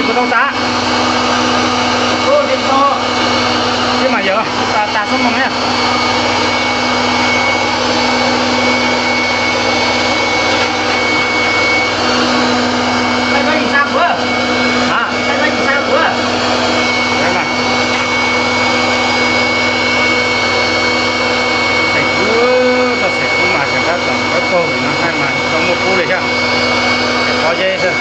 Kuv tau tas. Ub, tsis tau. Tsis mas yog tas, tas xob moos na. Thaij koj tsis xa kuv. Ha? Thaij koj tsis xa kuv. Xaim kub, txog xaim kub mas tseem kab toom kab kaug no, thaij mas tau muaj kub li thiab. Pob zeb xwb.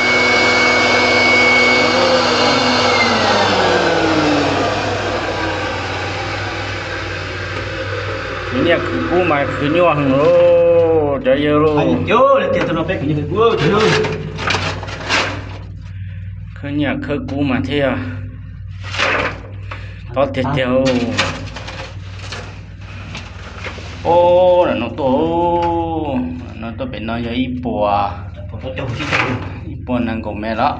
Khwv nyiaj khwv kub mas khwv nyuaj heev lauj cov yawg lauj. Khwv nyiaj khwv kub mas thiaj tob tiag tiag. Ub, no tuaj, no tuaj pem no yog ib puas, ib puas nees nkaum mev los.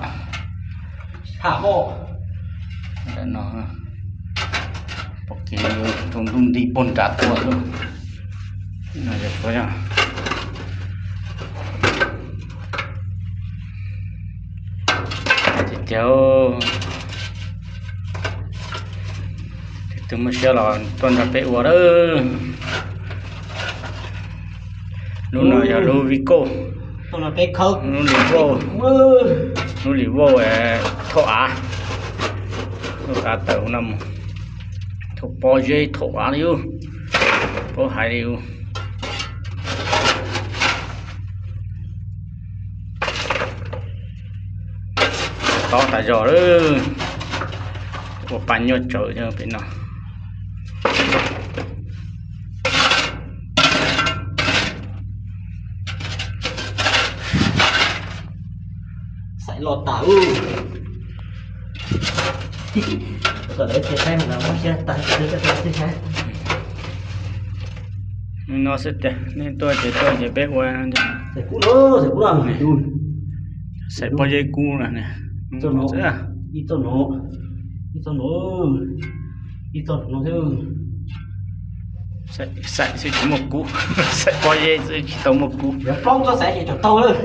Pom kev rau ntuj nti puag nram tuaj xwb. Tiag tiag, tus twg muaj siab los tuaj nrog peb ua lawm. Lub no yog lub Vigo, lub Vigo, lub Vivo thaum av, thaum av tawm no, thaum pob zeb thaum av li ub, paub hais li ub. Tob tas zog lawm, ua pa nyuaj tsawv pem no. Xaim los tas ub. Tom lawv cia saib mas muab siab tag, saib. No xwb tiag, nej tuaj ces tuaj ces peb ua. Xaim pob zeb kub no, ib txoj no, ib txoj no, ib txoj no, ib txoj no xwb. Xaim xwb tsis muaj kub, xaim pob zeb xwb tsis tau muaj kub. Plaub txoj xaim ces tau tau lawm.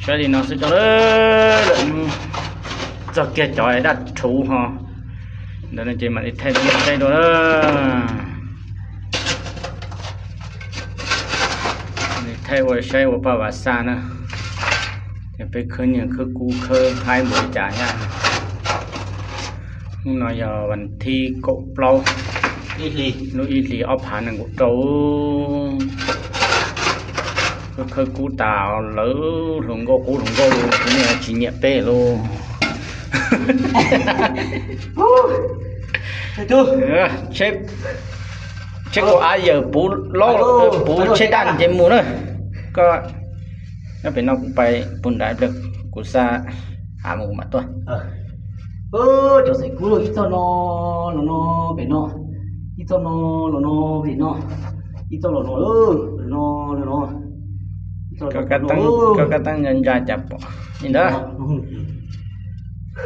Saib li no xwb cov, lawm hnub txog kiag cov daj rhuv ho, ntawd no ces mam li thaij peb saib dua. Thaij ua saib ua paj vas xa na, ces peb khawb nyiaj khawb kub khawb haib npaum li cas thiab. Hnub no yog vas thib kaum plaub, lub ib hlis ob phav nees nkaum rau. Khawb khawb kub tas lawv hluas nkauj qub hluas nkauj, nej tsis nyiam peb lauj. Tsheb kaum av yawm puv laub, puv tsheb daj nce mus na. Koj nyob pem no kuv pais puag nrad ib pliag, kuv xa av mus kuv mam tuaj. Cov xaim kub ib txoj no, los no, pem no, ib txoj no, los no, pem no, ib txoj los no, los no, los no. Koj kab teeb ntsa cas pom li ntawd.